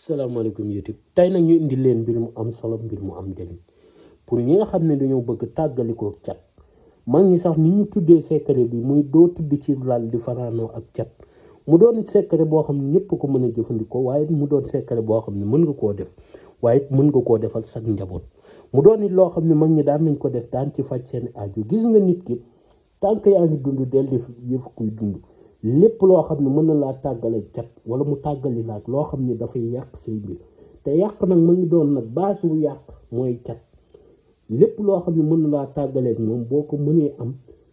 salaamaaleykum YouTube tey nag ñu indi leen mbir mu am solo mbir mu am njëriñ pour ñi nga xam ne dañoo bëgg tàggalikoo cat mag ñi sax ni ñu tuddee secret bi muy doo tudd ci lal di fanaanoo ak cat mu doon secret boo xam ne ñëpp ko mën a jëfandikoo waaye mu doon secret boo xam ne mën nga koo def waaye mën nga koo defal sax njaboot mu doon it loo xam ne mag ñi daan nañ ko def daan ci faj seen aju gis nga nit ki tànk yaa ngi dund del def yëf kuy dund lépp loo xam ne mën na laa tàggale cat wala mu tàggali laak loo xam ne dafay yàq say mbir te yàq nag ma ngi doon nag baasu yàq mooy cat lépp loo xam ne mën na laa tàggaleeg moom boo ko mënee am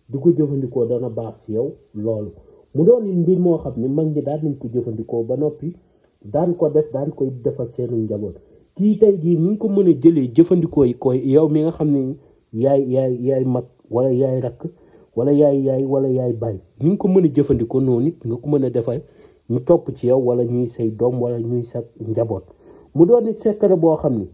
di ko jëfandikoo dana baax si yow loolu mu doon mbir moo xam ne mag ñi daan nañ ko jëfandikoo ba noppi daan ko def daan koy defal seenu njaboot kii tey jii ni ñu ko mën a jëlee jëfandikoo yi koy yow mi nga xam ne yaay mag wala yaay rakk wala yaay wala yaay bàyyi ni nga ko mën a jëfandikoo noonu it nga ko mën a defal ñu topp ci yow wala ñuy say doom wala ñuy sa njaboot mu doon it secret boo xam ni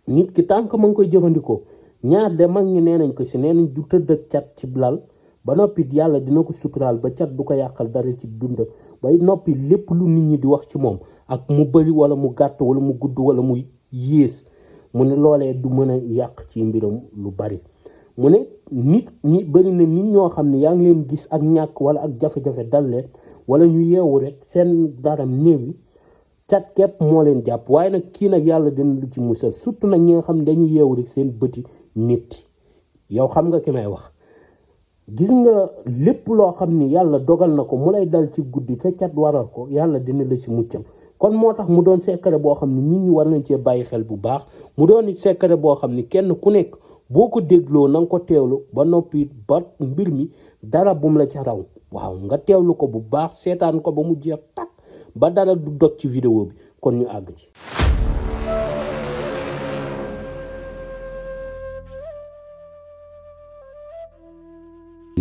nit ki tànk ma ngi koy jëfandikoo ñaar de mag ñi nee nañ ko si nee nañ du tëdd ak cat ci lal ba noppi yàlla dina ko suturaal ba cat du ko yàqal dara ci dundam bay noppi lépp lu nit ñi di wax ci moom ak mu bëri wala mu gàtt wala mu gudd wala mu yées mu ne loolee du mën a yàq ci mbiram lu bari mu ne nit ñi bëri na nit ñoo xam ne yaa ngi leen gis ak ñàkk wala ak jafe-jafe dal leen wala ñu yeewu rek seen daram néew yi cat képp moo leen jàpp waaye nag kii nag yàlla dina lu ci musal surtout nag ñi nga xam ne dañuy yeewu rek seen bëti nit yow xam nga ki may wax gis nga lépp loo xam ni yàlla dogal na ko mu lay dal ci guddi te cat waral ko yàlla dina la ci muccal kon moo tax mu doon secret boo xam ne nit ñi war nañ cee bàyyi xel bu baax mu doon secret boo xam ni kenn ku nekk boo ko dégloo na nga ko teewlu ba noppi ba mbir mi dara bum la ca raw waaw nga teewlu ko bu baax seetaan ko ba mu jeex tak ba dara du dog ci vidéo bi kon ñu àgg ci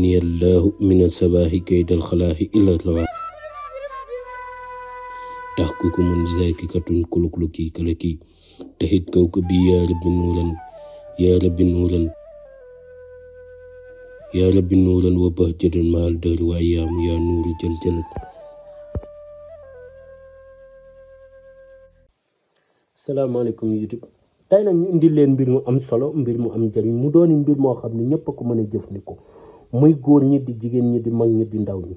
ni allahu min asabaahi kaydal xalaahi illa lawa tax ku ko mun zaaki katun kulukluki kalaki taxit kaw ko bi yaa rabbi nuuran yaa rabbi nuuran wa bahjatan mahal dër wa yaamu yaa nuuru jël jëlat salaamaaleykum YouTube tey nag ñu indi leen mbir mu am solo mbir mu am njëriñ mu dooni mbir moo xam ne ñëpp a ko mën a jëfandikoo muy góor ñi di jigéen ñi di mag ñi di ndaw ñi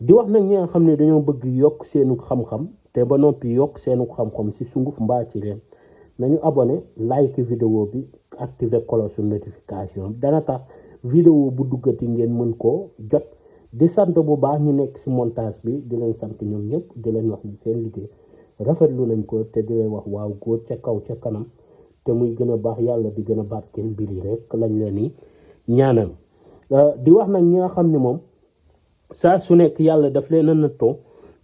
di wax nag ñi nga xam ne dañoo bëgg yokk seenu xam-xam te ba noppi yokk seenu xam-xam si sunguf mbaa ci leen nañu abonné like vidéo bi activer cloche notification bi dana tax vidéo bu duggati ngeen mën koo jot di sant bu baax ñu nekk si montage bi di leen sant ñoom ñëpp di leen wax ni seen liggéey rafetlu nañ ko te di leen wax waaw góor ca kaw ca kanam te muy gën a baax yàlla di gën a barkeel mbir yi rek lañ leen ni ñaanal di wax nag ñi nga xam ne moom saa su nekk yàlla daf leen a nattoo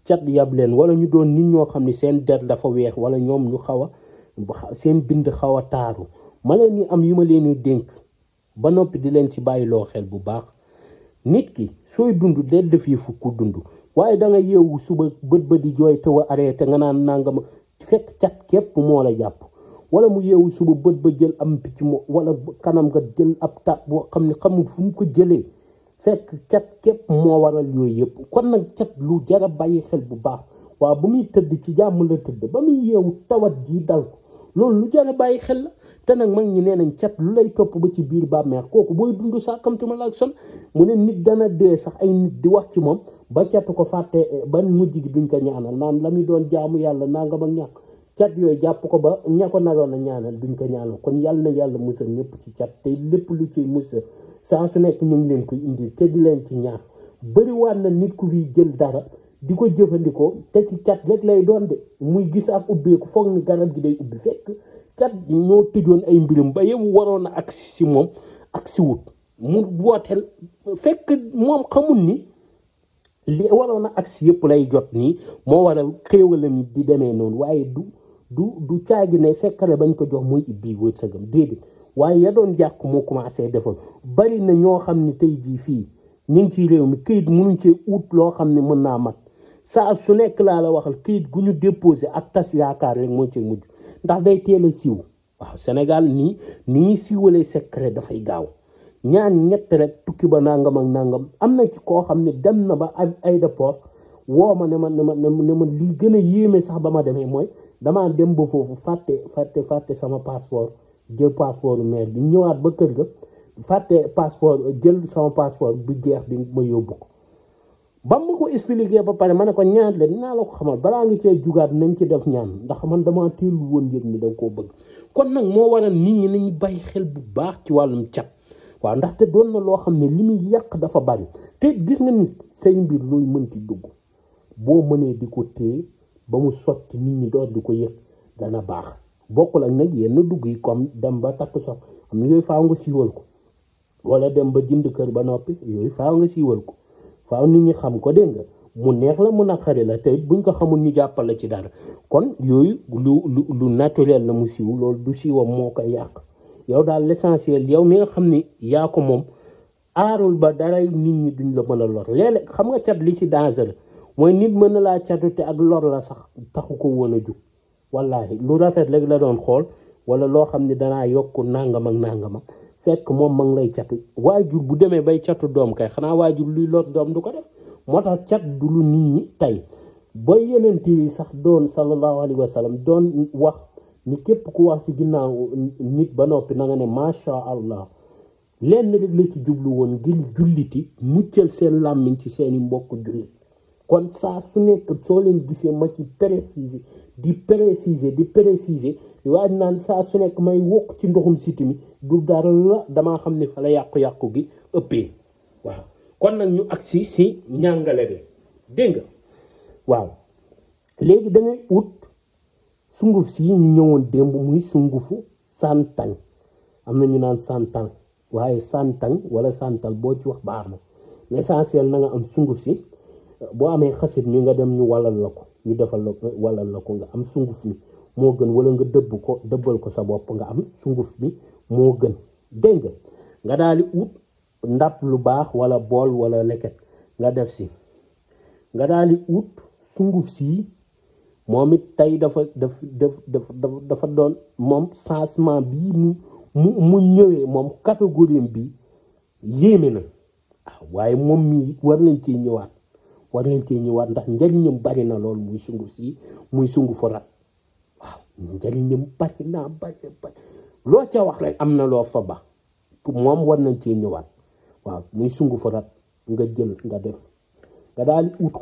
cat yab leen wala ñu doon nit ñoo xam ne seen der dafa weex wala ñoom ñu xaw a seen bind xaw a taaru ma leen ni am yu ma leen di dénk ba noppi di leen ci bàyyiloo xel bu baax nit ki sooy dund del def yi fukk dund waaye da nga yeewu suba bët ba di jooy taw a arrêté nga naan nangama fekk cat képp moo la jàpp wala mu yeewu suba bët ba jël am picc mo wala kanam nga jël ab tat boo xam ne xamul fu mu ko jëlee fekk cat képp moo waral yooyu yëpp kon nag cat lu jara bàyyi xel bu baax waaw bu muy tëdd ci jàmm la tëdd ba muy yeewu tawat ji dal ko loolu lu jara bàyyi xel la te nag mag ñi nee nañ cat lu lay topp ba ci biir bàmmeex kooku booy dund sàkkamtuma la ak son mu ne nit dana dee sax ay nit di wax ci moom ba cat ko fàtte ban mujj gi duñ ko ñaanal naan la muy doon jaamu yàlla nangam ak ñàkk cat yooyu jàpp ko ba ña ko naroon a ñaanal duñ ko ñaanal kon yàlla na yàlla musal ñëpp ci cat te lépp lu ciy musal saa su nekk ñu ngi leen koy indi te di leen ci ñaax bëriwaat na nit ku fi jël dara di ko jëfandikoo te ci cat rek lay doon de muy gis ak ubbeeku foog ni garab gi day ubbi fekk cat ñoo tëjoon ay mbirum ba yow waroon a agsi si moom agsi wut mu wooteel fekk moom xamul ni li waroon a agsi yëpp lay jot nii moo waral xéewalam di demee noonu waaye du caagi ne secret bañ ko jox muy ibbi wërsëgam déedéet waaye ya doon jàkk moo commencé defal bari na ñoo xam ne tey jii fii ñu ngi ci réew mi këyit mënuñ cee ut loo xam ne mën naa mat saa su nekk laa la waxal këyit gu ñu déposé ak tas yaakaar rek moo ci mujj ndax day teel a siiw waaw Sénégal nii ni ñuy siiwalee secret dafay gaaw ñaan ñett rek tukki ba nangam ak nangam am na ci koo xam ne dem na ba aéroport woo ma ne ma lii gën a yéeme sax ba ma demee mooy damaa dem ba foofu fàtte sama passeport jël passeport maire bi ñëwaat ba kër ga fàtte passeport jël sama passeport bu jeex bi ma yóbbu ko ba ma ko expliqué ba pare ma ne ko ñaan la dinaa la ko xamal balaa nga cee jugaat nañ ci def ñaan ndax man damaa teel woon yëg ni danga koo bëgg kon nag moo waral nit ñi nañu bàyyi xel bu baax ci wàllum cat waaw ndaxte doon na loo xam ne li muy yàq dafa bari te gis nga nit say mbir looy mënti dugg boo mënee di ko téye ba mu sotti nit ñi door di ko yëg dana baax bokkul ak nag yenn dugg yi comme dem ba takk sox am na yooyu faaw nga siiwal ko wala dem ba jënd kër ba noppi yooyu faaw nga siiwal ko faaw nit ñi xam ko dégg nga mu neex la mu naqari la te buñ ko xamul ñu jàppale ci dara kon yooyu lu naturel la mu siiw loolu du siiwam moo koy yàq yow daal l'essentiel yow mi nga xam ni yaa ko moom aarul ba daray nit ñi duñ la mën a lor léeg-léeg xam nga cat li ci danger mooy nit mën na laa catu te ak lor la sax taxu ko woon a jug wallaahi lu rafet rek la doon xool wala loo xam ne danaa yokk nangam ak nangam fekk moom ma ngi lay catu waajur bu demee bay catu doom kay xanaa waajur luy lor doom du ko def moo tax cat du lu nit ñi tey ba yeneen yi sax doon sallallahu alayhi wa sallam doon wax ni képp ku wax ci ginnaaw nit ba noppi na nga ne macha allah lenn rek la ci jublu woon ngir julliti muccal seen làmmiñ ci seeni mbokk jullit kon saa su nekk soo leen gisee ma ci préciser waaye naan saa su nekk may wokk ci ndoxum siti mi du dara la damaa xam ne fa la yàqu-yàqu gi ëppee waaw kon nag ñu agsi si njàngale bi dégg nga waaw léegi da ngay ut sunguf si ñu ñëwoon démb muy sungufu santang am na ñu naan santang waaye santang wala santal boo ci wax baax na l'essentiel na nga am sunguf si boo amee xasit mi nga dem ñu walal la ko ñu defal la ko walal la ko nga am sunguf mi moo gën wala nga dëbbal ko sa bopp nga am sunguf bi moo gën dégg nga daal di ut ndab lu baax wala bool wala leket nga def si nga daal di ut sunguf si moom it tey dafa doon moom changement bii mu ñëwee moom catégorie bi yéeme na waaye moom mii war nañ cee ñëwaat ndax njëriñam bari na lool muy sunguf si muy sungufu rat waaw njëriñam bari loo ca wax rek am na loo fa ba moom war nañ cee ñëwaat waaw muy sungufu rat nga jël nga def nga daal di ut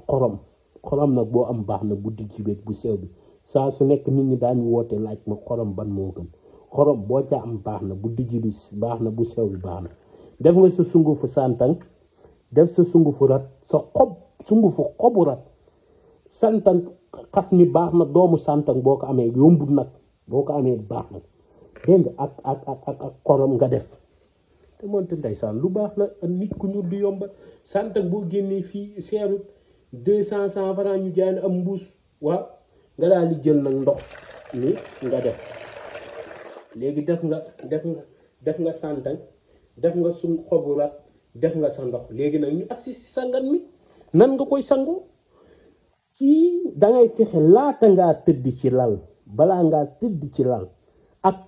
xorom nag boo am baax na bu dijj beeg bu sew bi saa su nekk nit ñi daañu woote laaj ma xorom ban moo gën xorom boo ca am baax na bu dijj bi baax na bu sew bi baax na def nga sa sungufu santang def sa sungufu rat sa sungufu xobu rat santang xas mi baax na doomu santang boo ko amee yombut nag boo ko amee baax na dégg nga ak xorom nga def te moonte ndeysaan lu baax la nit ku ñuul du yomba santang boo génnee fii seerut 200 francs ñu jaay am mbuus waaw nga daal di jël nag ndox ni nga def léegi def nga santang def nga suñ xobu rat def nga sa ndox léegi nag ñu agsi si sangan mi nan nga koy sangu ci dangay fexe laata ngaa tëdd ci lal balaa ngaa tëdd ci lal ak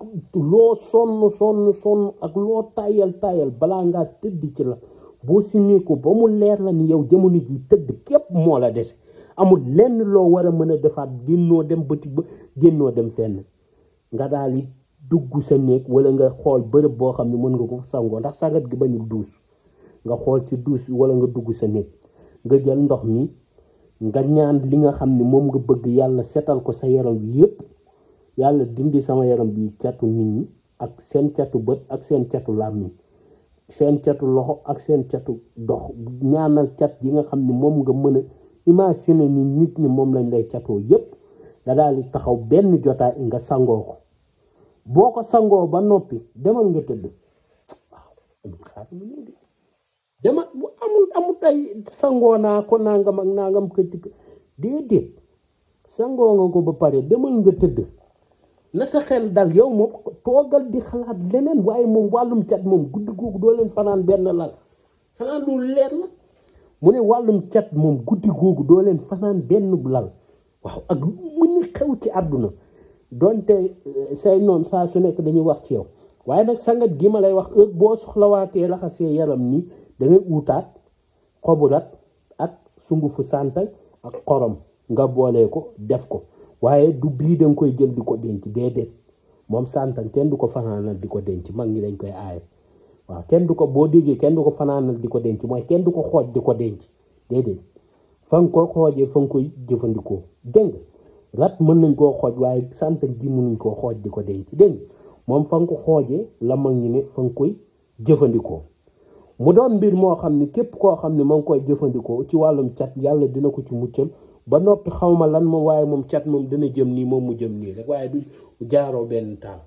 loo sonn ak loo tayal balaa ngaa tëdd ci lal boo simee ko ba mu leer la ni yow jamono ji tëdd képp moo la dese amul lenn loo war a mën a defaat génnoo dem bëti ba génnoo dem fenn nga daal di dugg sa néeg wala nga xool bërëb boo xam ne mën nga ko sangoo ndax sangat gi bañul duus nga xool ci duus bi wala nga dugg sa néeg nga jël ndox mi nga ñaan li nga xam ne moom nga bëgg yàlla setal ko sa yaram bi yépp yàlla dindi sama yaram bi catu nit ñi ak seen catu bët ak seen catu làmmiñ seen catu loxo ak seen catu dox ñaanal cat yi nga xam ne moom nga mën a imaginer ni nit ñi moom lañ lay catoo yépp nga daal di taxaw benn jotaay nga sangoo ko boo ko sangoo ba noppi demal nga tëdd waaw dama bu amul ay sangoo naa ko nangam ak nangam këcc déedéet sangoo nga ko ba pare demal nga tëdd na sa xel dal yow moom toogal di xalaat leneen waaye moom wàllum cat moom guddi googu doo leen fanaan benn lal xanaa loolu leer la mu ne wàllum cat moom guddi googu doo leen fanaan benn lal waaw ak mu ni xew ci àdduna donte say noonu saa su nekk dañuy wax ci yow waaye nag sangat gi ma lay wax heure boo soxlawaatee raxasee yaram nii da ngay utaat xobu rat ak sungufu santang ak xorom nga boolee ko def ko waaye du bii da nga koy jël di ko denc déedéet moom santan kenn du ko fanaanal di ko denc mag ñi dañ koy aaye waaw kenn du ko boo déggee kenn du ko fanaanal di ko denc mooy kenn du ko xooj di ko denc déedéet fa nga ko xoojee fa nga koy jëfandikoo dégg rat mën nañ koo xooj waaye santan gi mënuñ koo xooj di ko denc dégg moom fa nga ko xoojee la mag ñi ne fa nga koy jëfandikoo mu doon mbir moo xam ne képp koo xam ne ma ngi koy jëfandikoo ci wàllum cat yàlla dina ko ci muccal ba noppi xawma lan moom waaye moom cat moom dina jëm nii moom mu jëm nii rek waaye du jaaroo benn taal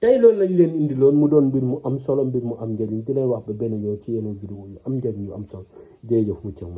tey loolu lañ leen indi loon mu doon mbir mu am solo mbir mu am njëriñ di leen wax ba benn yoon ci yeneen vidéo yu am njëriñ yu am solo jërëjëf muccal